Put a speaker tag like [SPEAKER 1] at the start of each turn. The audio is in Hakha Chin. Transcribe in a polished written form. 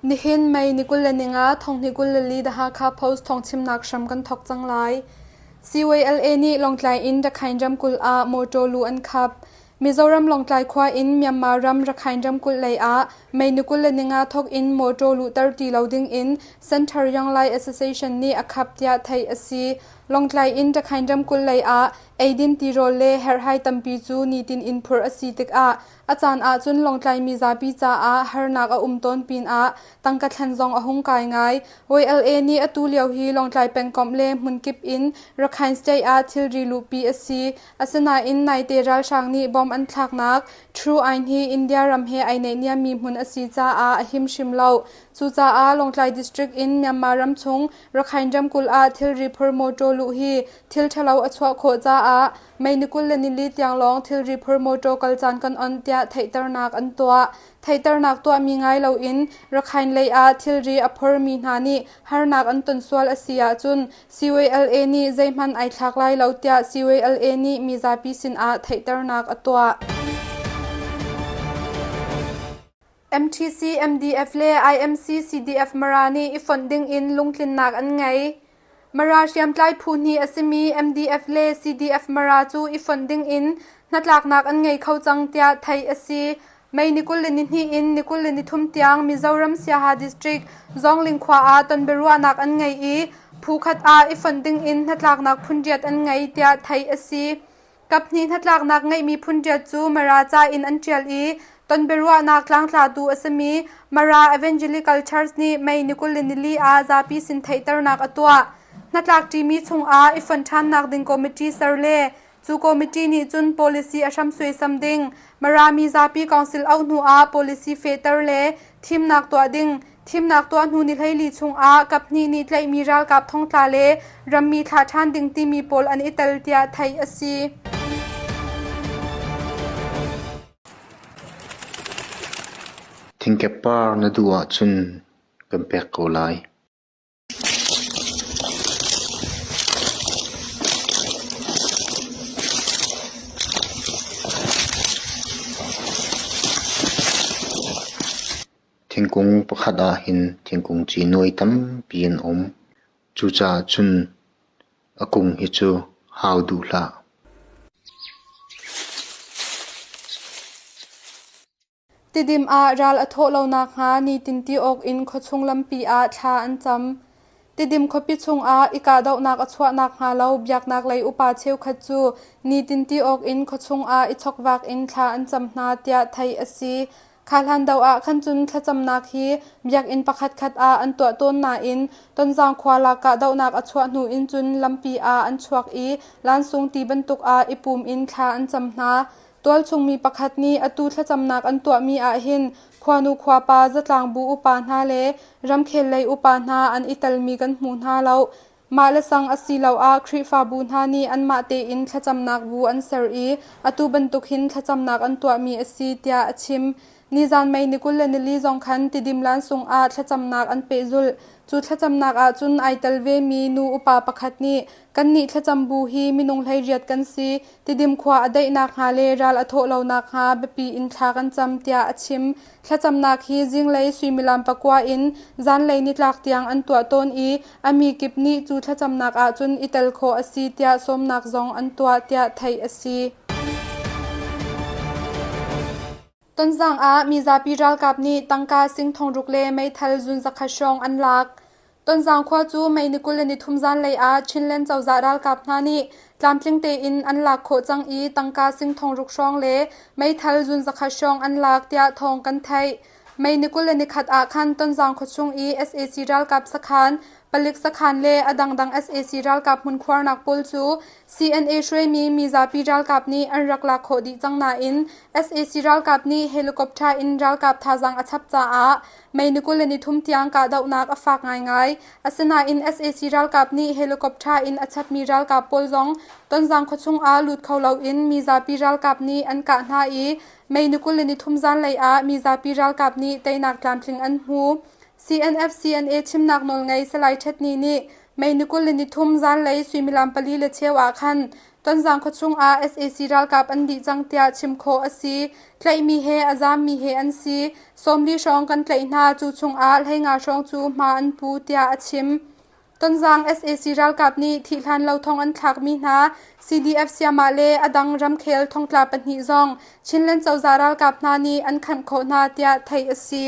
[SPEAKER 1] Nihin May ni 25 thonghnih 24 The Hakha Post thawngchimnak hram kan thawk cang lai. CYLA nih Lawngtlai in Rakhine ramkulh ah mawṭaw luh an khap. Mizoram Lawngtlai khua in Myanmar ram Rakhine ramkulh lei ah May ni 25 thawk in mawṭaw luhter ti lo ding in Center Young Lai Association nih a khap tiah theih a si. Lawngtlai in Rakhine ramkulh lei ah eidin tirawl le herhhai tampi cu nitin in phurh a si tikah A caan ahcun Lawngtlai mizapi caah harnak a um tawn pinah tangka thlen zong a hung kai ngai. YLA nih atu lio hi Lawngtlai pengkomh le hmunkip in Rakhine State ah thilri luhpi a si. Asinain naite ralhrang nih bom an thlaknak True Ain hi India ram he ai naihniammi hmun a si caah a him hrim lo. Cucaah Lawngtlai District in Myanmar ramchung Rakhine ramkulh ah thilri phur mawṭaw luh hi thil ṭhalo a chuah khawh caah May ni 24 tiang lawng thilri phur mawṭaw kal caan kan on tiah theihternak an tuah. Theihternak tuahmi ngai loin Rakhine lei ah thilri a phormi hna nih harnak an ton sual a si ahcun CYLA nih zeihmanh ai thlak lai lo tiah CYLA nih mizapi sinah theihternak a tuah. MTC, MDF le IMC CDF Mara nih i fonh dingin lungtlinnak an ngei. Mara hriamtlai phu hnih a simi MDF le CDF Mara cu i fonh dingin hnatlaknak an ngei kho cang tiah theih a si. May ni 22 in ni 23 tiang Mizoram Siaha District Zawngling khua ah tonbiaruahnak an ngei i phu khat ah i fonh dingin hnatlaknak phunriat an ngei tiah theih a si. Kaphnih hnatlaknak ngeihmi phunṭiat cu Mara ca in an ṭial i tonbiaruahnak tlangtlatu a simi Mara Evangelical Church nih May ni 24 ah zapi sin theihternak a tuah. Hnatlak ṭimi chungah i fonh ṭhannak ding committee ser le cu committee nih cun policy a hram suaisam ding, Mara mizapi council auh hnu ah policy fehter le thimnak tuah ding, Thimnak tuah hnu ni 14 chungah kaphnih nih tlaihmi ralkap thongtla le rammi thlah ṭhan ding timi pawl an i tel tiah theih a si.
[SPEAKER 2] Thingkep par na duh ahcun kan pek ko lai. Thingkung pakhat ah hin thingkung ci nuai tampi an um. Cucaah cun a kung hi cu hau duh hlah.
[SPEAKER 1] Tidim ah ral a thawh lo nakhnga nitin ti awk in khuachung lampi ah thla an cam. Tidim khuapi chungah i kahdohnak a chuah nakhnga lo biaknak lei upa cheukhat cu nitin ti awk in khuachung ah i chokvak in thla an cam hna tiah theih a si. Kha hlan do ah khan cun thlacamnak hi biakinn pakhatkhat ah an tuah tawn nain Tonzang khua lak kahdohnak a chuah hnu in cun lampi ah an chuak i lansung ti bantuk ah i pum in thla an cam hna. Tualchung mi pakhat nih atu thlacamnak an tuahmi ahhin khuanu khuapa zatlangbu upa hna le ramkhel lei upa hna an i telmi kan hmu hna lo. Mah le sang asiloah Khrihfabu hna nih anmah tein thlacamnak bu an ser i atu bantuk hin thlacamnak an tuahmi a si tiah a chim. Nizan May ni 24 zong khan Tidim lansung ah thlacamnak an pehzulh. Cu thlacamnak ah cun ai tel vemi nu upa pakhat nih kannih thlacam bu hi minung 18 kan si. Tidim khua a daih nakhnga le ral a thawh lo nakhnga biapi in thla kan cam tiah a chim. Thlacamnak hi zinglei suimilam pakua in zanlei nitlak tiang an tuah tawn i a mi kip nih cu thlacamnak ah cun i tel khawh a si tiah sawmnak zong an tuah tiah theih a si. Tonzang ah mizapi ralkap nih tangka sing thongruk le meithal zun zakhat hrawng an lak. Tonzang khua cu May ni 23 zanlei ah Chinland cozah ralkap hna nih tlamtling tein an lak khawh cang i tangka sing thongruk hrawng le meithal zun zakhat hrawng an lak tiah thawng kan theih. May ni 21 ah khan Tonzang khuachung i sac ralkap sakhan, palik sakhan le a dangdang sac ralkap hmunkhuarnak pawl cu CNA hruaimi mizapi ralkap nih an rak lak khawh dih cang nain sac ralkap nih helicopter in ralkap thazaang a chap caah May ni 23 tiang kahdohnak a fak ngaingai. Asinain sac ralkap nih helicopter in a chapmi ralkap pawl zong Tonzang khuachung ah lut kho loin mizapi ralkap nih an kah hna i May ni 23 zanlei ah mizapi ralkap nih teinak tlamtling an hmu. CNF-CNA chimnak nawlngei Salai Htet Ni nih May ni 23 zanlei suimilam pali le cheu ah khan Tonzang khuachung ah sac ralkap an dih cang tiah chim khawh a si. Tlaihmi he a zaammi he an si. 40 hrawng kan tlaih hna. Cu chungah 15 hrawng cu hma an pu tiah a chim. Tonzang sac ralkap nih thih hlan lo thong an thlakmi hna CDF Siamah le a dang ramkhel thongtla pahnih zong Chinland cozah ralkap hna nih an khanh khawh hna tiah theih a si.